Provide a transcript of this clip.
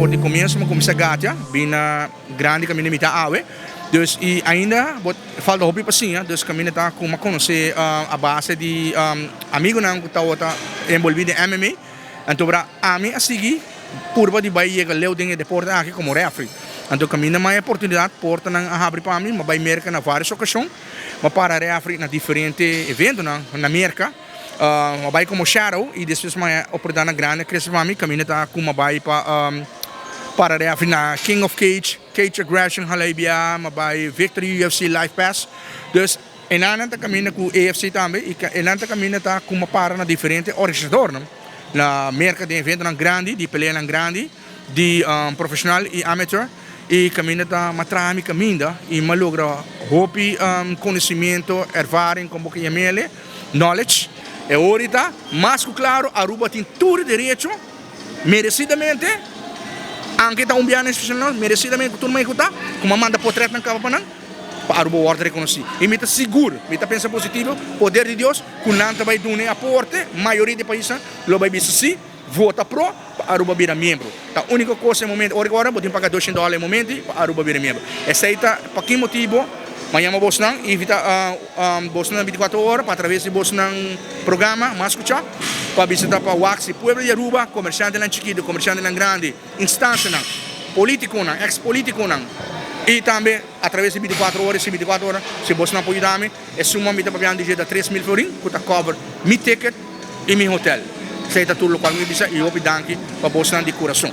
For di comienzo mi a cuminsa gatia, bin na grandi caminda mi ta awe. Dus y ainda bo falta hopi pa siña, dus caminda ta cu mi a conoce a base di amigonan cu tawata envolvi den MMA. Anto bra ami a sigui purba di bai yega leu den e deporte aki como referee. Anto caminda mi a haya oportunidad, portanan a habri pa mi, mi a bai Merca na varios ocasion, mi a para referee na diferente eventonan na Merca. Mi a bai como shadow y despues mi a haya oportunidadnan grandi a crece pa mi, caminda ta cu mi a bai pa para referee na King of Cage, Cage Aggression Halebia, mi a bai Victory UFC Live Pass. Dus enanan ta caminda cu AFC tambe y enan ta caminda ta cu mi a para na diferente organisadornan na Merca den eventonan grandi, di peleanan grandi, di profesional y amateur y caminda ta mi a traha mi caminda y mi a logra hopi conocimiento, ervaring, como bo ke yam'ele, knowledge. E ora ta mas cu claro Aruba tin tur e derecho merecidamente, aunke ta un biaha especial merecidamente cu tur mey cu ta, cu mi a manda potretnan caba pa nan, pa Aruba worde reconoci. Y mi ta sigur, mi ta pensa positivo, poder di Dios, cu nan ta bay duna e aporte, mayoria di paisnan lo bay bisa si, vota pro, pa Aruba bira miembro. Ta unico cos e momento, ora cu ora bo tin paga doshen dollar e momento pa Aruba bira miembro. Esey ta pa ki motibo mi a yama bosnan, invita bosnan na binticuatro ora pa atraves di bosnan programa mas scucha, pa bisita pa wak si pueblo di Aruba, comerciantenan chikito, comerciantenan grandi, instancianan, politiconan, ex politiconan y tambe atraves di binticuatro ora y si binticuatro ora si bosnan por yuda mi. E suma mi ta papiando di dje ta 3000 florin cu ta cover mi ticket y mi hotel. Esey ta tur locual mi bisa y hopi danki pa bosnan di curason.